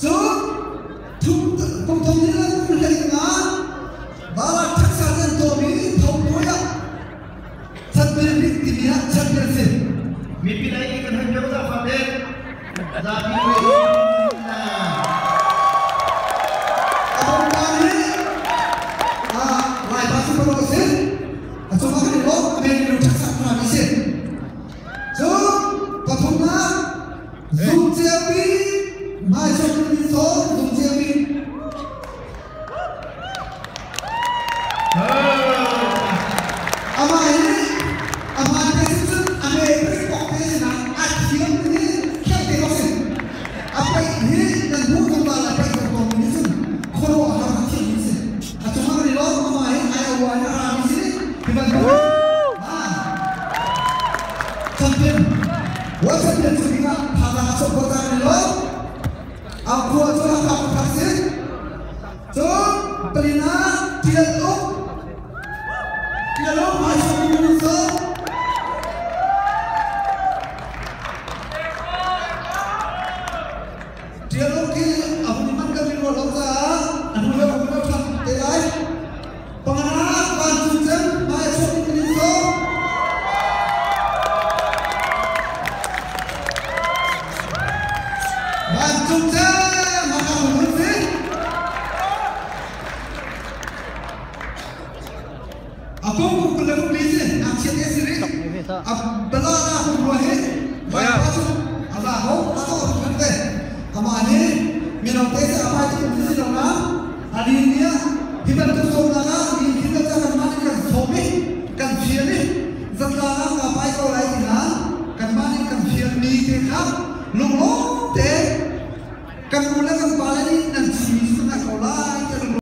Cun kum thum ni le kum hlei nga Barak ṭhaksa an tuahmi thongpuai ah champion bik timi ah champion si. Mipi lei kan hoi pio za fa te. Zapi Abang pa hi Lai pa si palo si. A cungah kan i lawm, a men mi ṭhaksa phra mi si. Cun pathumnak Zungciapi hmaisok in sawm zungciapi. Amah hi amah te si cun a me pei pok te si na a thiam hi khiak te bak si. A peih hi nan hmuh zungzal a peih ko ko mi cun khuaruah har a thiam mi si. A cungah kan i lawm amah hi ai a uai a ra mi si. Hi bantuk Champion World Champion cu dingah thazaang a chuak khawh cang ni lo. A khua cu Hakha pakhat si. Cun palina Tial Uk Tial Uk hmaisok mi minung sawm. Tial Uk hi a hun man kan rin ruah lo caah a hnu le a hun lo ṭhan te lai. Panganak vancung cem hmai a chuak mi minung sawm. Vancung cem Hakha hmun si. A kong kum kul le kum li si ngakchia te si rih. A bala na hum rua hi vai pa cu a za ho a to tuk te. Amah nih mino te si a pai tu kum si lo na A ni ni ah hi bantuk sawmnak ah mi thil le cang kanmah nih kan sawm i kan fial i zatlang ah kaa pai ko lai ti hna kanmah nih kan fialmi te kha lunglawm te kan u le kan pa le.